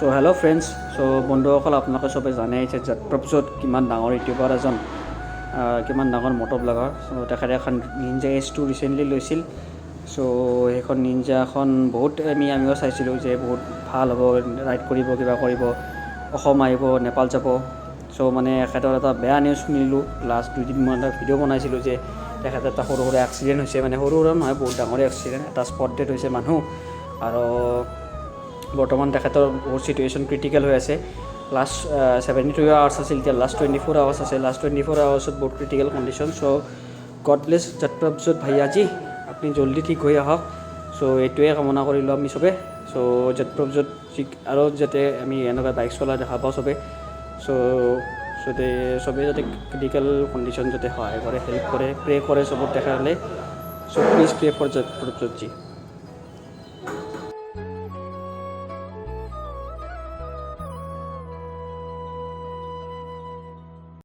চ' hello' friends, চ' বন্ধুসকল, আপোনালোকে চবে জানে যে জটপ্ৰভজত কিমান ডাঙৰ ইউটিউবাৰ এজন, কিমান ডাঙৰ মট' ব্লগাৰ। চ' তেখেতে এখন নিঞ্জা এইচ 2 ৰিচেণ্টলি লৈছিল। চ' সেইখন নিঞ্জাখন বহুত আমিও চাইছিলোঁ যে বহুত ভাল হ'ব, ৰাইড কৰিব, কিবা কৰিব, অসম আহিব, নেপাল যাব। চ' মানে এখেতৰ এটা বেয়া নিউজ শুনিলোঁ। লাষ্ট 2 দিনমান এটা ভিডিঅ' বনাইছিলোঁ যে তেখেতৰ এটা সৰু সুৰা এক্সিডেণ্ট হৈছে। মানে সৰু সুৰা নহয়, বহুত ডাঙৰেই এক্সিডেণ্ট এটা, স্পট ডেড হৈছে মানুহ। আৰু বৰ্তমান তেখেতৰ বহুত চিটুৱেশ্যন ক্ৰিটিকেল হৈ আছে। লাষ্ট 72 আৱাৰ্ছ আছিল, এতিয়া লাষ্ট 24 আৱাৰ্ছ আছে। লাষ্ট 24 আৱাৰ্ছত বহুত ক্ৰিটিকেল কণ্ডিশ্যন। চ' গড ব্লেছ জটপ্ৰভজত ভাইয়াজী, আপুনি জল্দি ঠিক হৈ আহক। চ' এইটোৱে কামনা কৰিলোঁ আমি চবে। চ' জটপ্ৰভজত আৰু যাতে আমি এনেকুৱা বাইক চলা দেখা পাওঁ চবে। চ' যাতে চবে যাতে ক্ৰিটিকেল কণ্ডিশ্যন যাতে সহায় কৰে, হেল্প কৰে, প্ৰে কৰে চবত তেখেতলে। So please pray for Jat Prabhjot ji.